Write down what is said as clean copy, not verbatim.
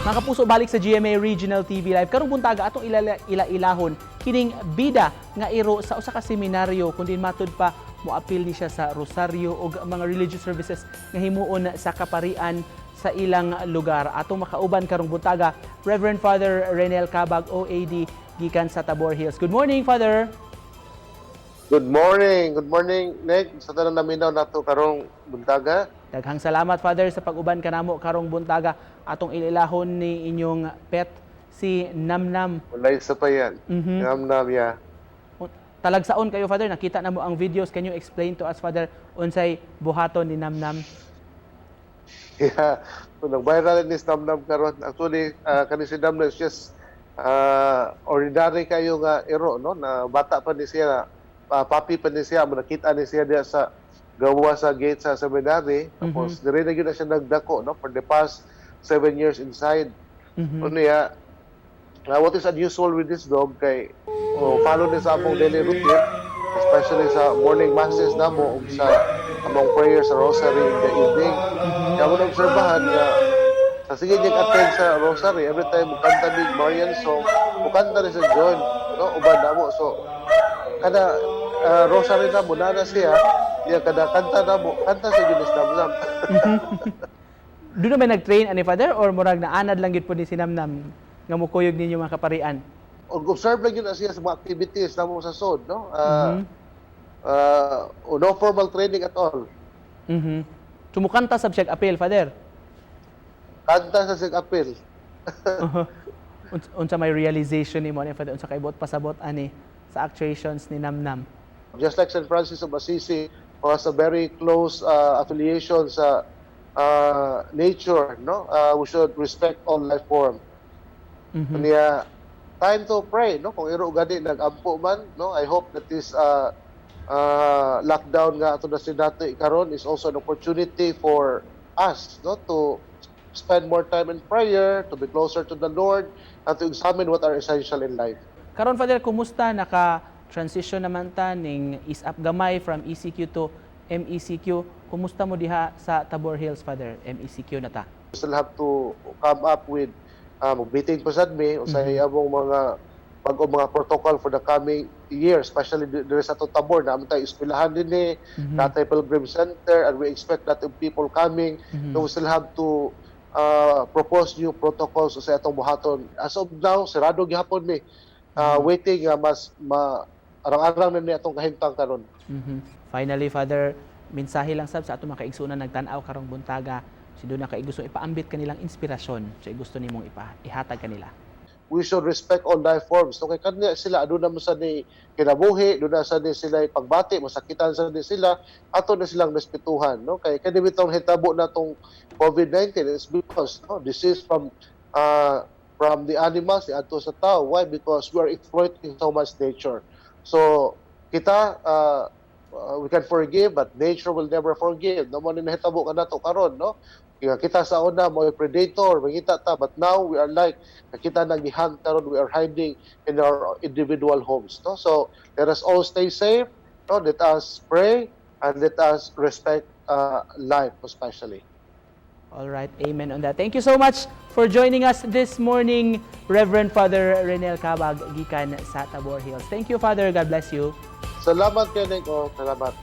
Mga kapuso, balik sa GMA Regional TV Live. Karong buntaga, atong ila-ilahon kining bida nga iro sa usa ka seminaryo, kundi matud pa moapil ni siya sa rosaryo ug mga religious services nga himuon sa kaparian sa ilang lugar. Atong makauban karong buntaga, Reverend Father Renel Cabag, OAD, gikan sa Tabor Hills. Good morning, Father. Good morning. Good morning, Nick. Sa tanan naminaw nato karong buntaga. Daghang salamat, Father, sa pag-uban kanamo karong buntaga. Atong ililahon ni inyong pet, si Namnam. Walay sa pa yan. Namnam, ya. Talagsaon kayo, Father. Nakita na mo ang videos. Can you explain to us, Father, unsay buhaton ni Namnam? Yeah. So, nag-viral ni Namnam karon. Actually, kani si Namnam is just ordinary kayo nga iro, no? Na bata pa ni siya, puppy pa ni siya, mo nakita ni siya diya sa gawa sa gate sa seminary. Tapos, dire na gyud na siya nagdako, no? For the past 7 years inside. Ano niya, what is unusual with this dog kay, oh, follow ni sa among daily routine, especially sa morning masses namo ug sa among prayer sa rosary in the evening. Kaya mo obserbahan nga sa sige niya attend sa rosary, every time mukanta ni Marian song, mukanta ni sa join, no, uban namo. So kada rosary namo na siya, iya kada kanta namo, kanta sa gyud ni Namnam. Duna may nag-train ani, Father, or murag naanad lang gyud po ni si Namnam nga mukuyog ninyo mga kaparian? Og observe lang yun na siya sa mga activities namo sa sod, no? No formal training at all. Tumukanta sab siya apil, Father. Kanta sa siyang apil. Unsa may realization nimo ani, Father, unsa kay buot pasabot ani sa actuations ni Namnam? Just like St. Francis of Assisi, who has a very close affiliation sa nature, no? We should respect all life form. Niya, time to pray, no? Kung iro gani nag-ampo man, no? I hope that this lockdown nga ato na sinati karon is also an opportunity for us, no, to spend more time in prayer, to be closer to the Lord, and to examine what are essential in life. Karon, Father, kumusta naka transition naman ta ning is up gamay from ECQ to MECQ? Kumusta mo diha sa Tabor Hills, Father? MECQ na ta. We still have to come up with meeting pa sad mi unsay among mga bag mga protocol for the coming year, especially diri sa atong Tabor na tayo eskwelahan dinhi, mm Pilgrim Center, and we expect that of people coming. So we still have to propose new protocols sa atong buhaton. As of now, sarado gihapon mi, waiting nga mas ma arang-arang na ni atong kahimtang karon. Finally, Father, mensahe lang sab sa atong mga kaigsuonan nagtan-aw karong buntaga. Si duna kay gusto ipaambit kanilang inspirasyon sa gusto nimong ipa ihatag kanila. We should respect all life forms. So kay kanya sila, aduna mo sa ni kinabuhi, aduna sa ni sila pagbati, masakitan sa ni sila, ato na silang respetuhan, no? Kay kani bitong hitabo na tong COVID-19 is because, no, disease from the animals adto sa tao. Why? Because we are exploiting so much nature. So kita, we can forgive, but nature will never forgive. No mo ni nahitabo kanato karon, no? Kaya kita sa una mo predator, mangita ta, but now we are like kita nagihang karon, we are hiding in our individual homes, no? So let us all stay safe, no? Let us pray and let us respect life especially. All right, amen on that. Thank you so much for joining us this morning, Reverend Father Renel Cabag, gikan sa Tabor Hills. Thank you, Father. God bless you. Salamat kay Nick. Oh, salamat.